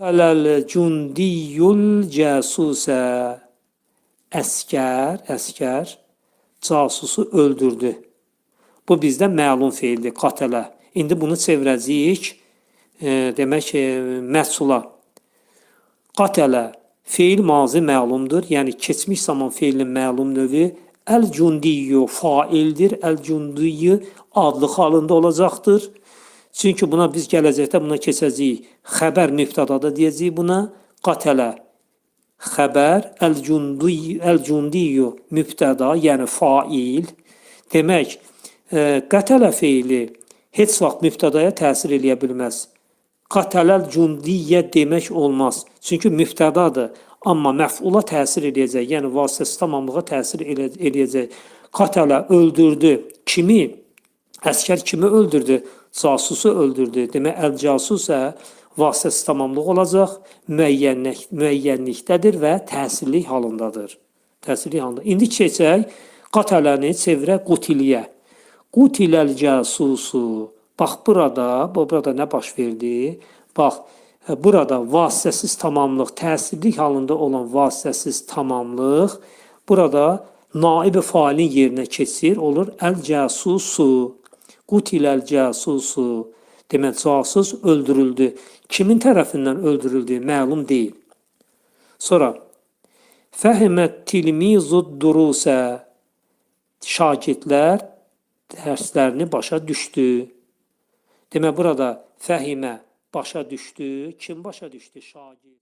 Qətələl cündiyül cəsusə. Əskər casusu öldürdü. Bu bizdə məlum feildir, qatələ. İndi bunu çevirəcəyik, demək, məhsula. Qatələ feil mazi məlumdur, yəni keçmiş zaman feilinin məlum növü. Əl-cündiyyu faildir, əl-cündiyyu adlıq halında olacaqdır. Çünki buna biz gələcəkdə buna keçəcəyik. Xəbər mübtədada deyəcəyik buna. Qatələ xəbər, əl-cündiyyu mübtəda, yəni fail. Demək, qətələ feili heç vaxt mübtədaya təsir eləyə bilməz. Qatələl cündiyyə demək olmaz. Çünki mübtədadır. Amma məf'ula təsir eləyəcək, yəni vasitəsiz tamamlığa təsir eləyəcək. Qatələ öldürdü. Kimi? Əskər kimi öldürdü? Casusu öldürdü. Demək, əl-casusə vasitəsiz tamamlıq olacaq, müəyyənlikdədir və təsirlik halındadır. Təsirlik halında. İndi keçək qatələni çevirək qutiliyə. Qutiləl casusu. Bax, burada nə baş verdi? Bax, burada vasitəsiz tamamlıq, təsirlik halında olan vasitəsiz tamamlıq burada naib failin yerinə keçir, olur əl-casusu. Qutiləl casusu. Demək, casus öldürüldü. Kimin tərəfindən öldürüldü? Məlum deyil. Sonra, fəhimət tilmizu durusə. Şagirdlər dərslərini başa düşdü. Demək, burada fəhimə başa düşdü. Kim başa düşdü? Şagird.